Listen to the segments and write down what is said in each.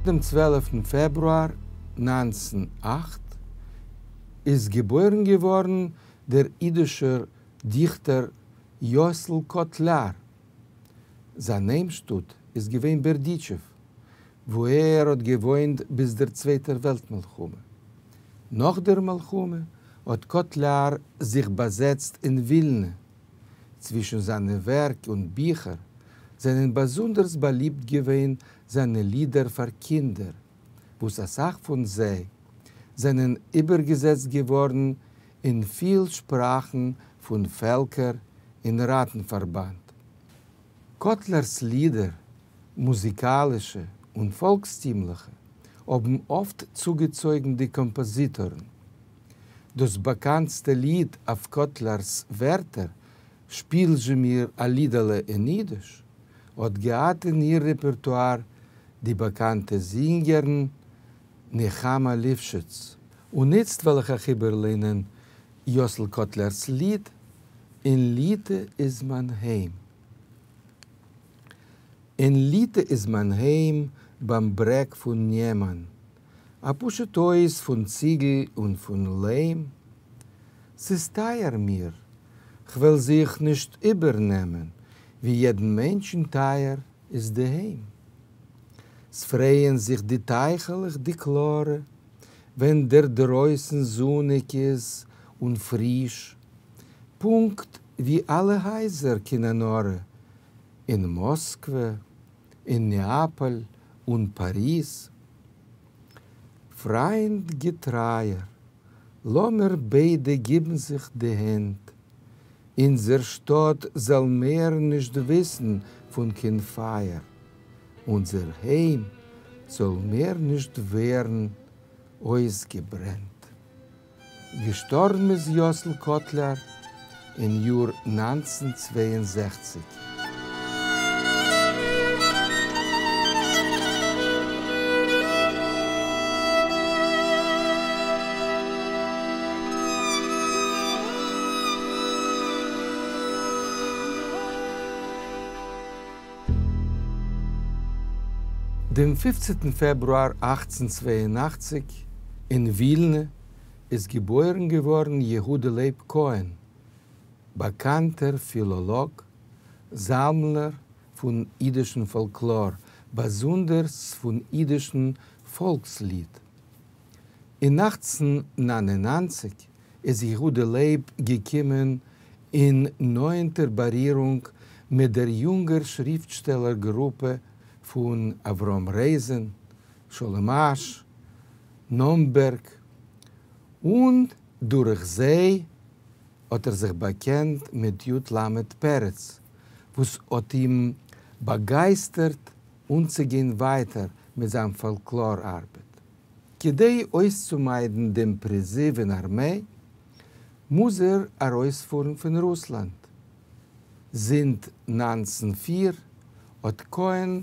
דעם צוועלפטן פֿעברואַר 1908 איז געבוירן געוואָרן דער אידישער דיכטער יאָסל קאָטלאַר. זײַן היימשטאָט איז געווען בערדיטשעוו, וווּ ער האָט געוואוינט ביז דער צווייטער וועלט-מלחמה. נאָך דער מלחמה האָט קאָטלאַר זיך באַזעצט אין ווילנע. צווישן זײַנע ווערק און ביכער זענען באַזונדערס באַליבט געווען זײַנע לידער פֿאַר קינדער, וואָס אַ סך פֿון זיי זענען איבערגעזעצט געוואָרן אין פֿיל שפּראַכן פֿון פֿעלקער אין ראַטן-פֿאַרבאַנד. קאָטלערס לידער, מוזיקאַלישע און פֿאָלקסטימלעכע, האָבן אָפֿט צוגעצויגן די קאָמפּאָזיטאָרן. דאָס באַקאַנטסטע ליד אויף קאָטלערס ווערטער, שפּיל זשע מיר אַ לידעלע אין ייִדיש, האָט געהאַט אין איר רעפּערטואַר די באַקאַנטע זינגערין נחמה ליפֿשיץ. און איצט וועל איך אײַך איבערלייענען יאָסל קאָטלערס ליד אין ליטע איז מײַן היים. אין ליטע איז מײַן היים בײַם ברעג פֿון ניעמאַן. אַ פּשוט הויז פֿון ציגל און פֿון ליים. ס'איז טײַער מיר, כ'וועל זיך נישט איבערנעמען, ווי יעדן מענטשן טײַער איז די היים. ס'פֿרייען זיך די טײַכעלעך די קלאָרע, ווען דער דרויסן זוניק איז און פֿריש, פּונקט ווי אַלע הײַזער קיין עין-הרע אין מאָסקווע, אין נעאַפּאָל און פּאַריז. פֿרײַנד געטרײַער, לאָמיר ביידע גיבן זיך די הענט, אונדזער שטאָט זאָל מער נישט וויסן פֿון קיין פֿײַער, אונדזער היים זאָל מער נישט ווערן אויסגעברענט. געשטאָרבן איז יאָסל קאָטלער אין יאָר 1962. דעם פֿופֿצנטן פֿעברואַר 1882 אין ווילנע איז געבוירן געווארן יהודה לייב כהן, באקאנטער פילאלאג, זאמלער פון אידישן פאלקלאר, באזונדערס פון אידישן פאלקסליד. אין 1899 איז יהודה לייב געקומען אין נאענטער בארירונג מיט דער יונגער שריפטשטעלער גרופע פון אברהם רייזען, שלום אש, נאמבערג, און דורך זיי האט ער זיך באקענט מיט י. ל. פרץ, וואס האט אים באגייסטערט אנצוגיין ווייטער מיט זיין פאלקלאר ארבעט. כדי אויסצומיידן דעם פריזיוו אין ארמיי, מוז ער ארויספארן פון רוסלאנד. זינט 1904 האט כהן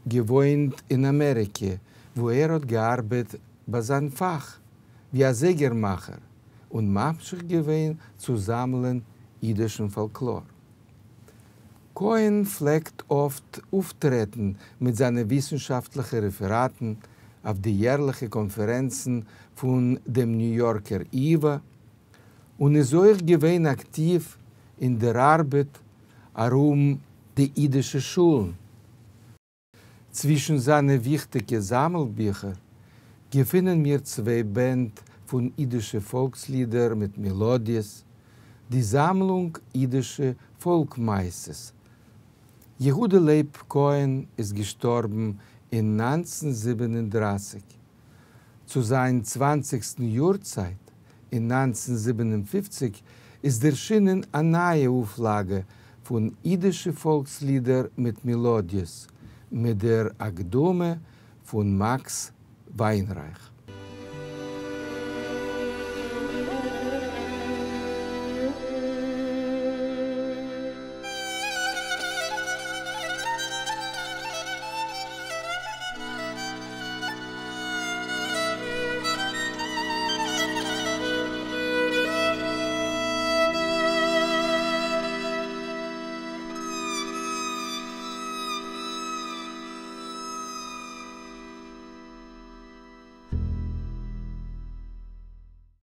געוואוינט אין אמעריקע וואו ער האט געארבעט ביי זיין פאך ווי א זייגערמאכער און ממשיך געווען צו זאמלען אידישן פאלקלאר. כהן פלעגט אפט אויפטרעטן מיט זיינע וויסנשאפטליכע רעפעראטן אויף די יערליכע קאנפערענצן פון דעם ניו יארקער ייווא, און איז אויך געווען אקטיוו אין דער ארבעט ארום די אידישע שולן. צווישן זיינע וויכטיגע זאמלביכער געפינען מיר צוויי בענד פון אידישע פאלקסלידער מיט מעלאדיעס, די זאמלונג אידישע פאלק-מעשות. יהודה לייב כהן איז געשטארבן אין 1937. צו זיין צוואנציגסטן יארצייט אין 1957 איז דערשינען א נייע אויפלאגע פון אידישע פאלקסלידער מיט מעלאדיעס, מיט דער הקדמה פון מאקס וויינרייך.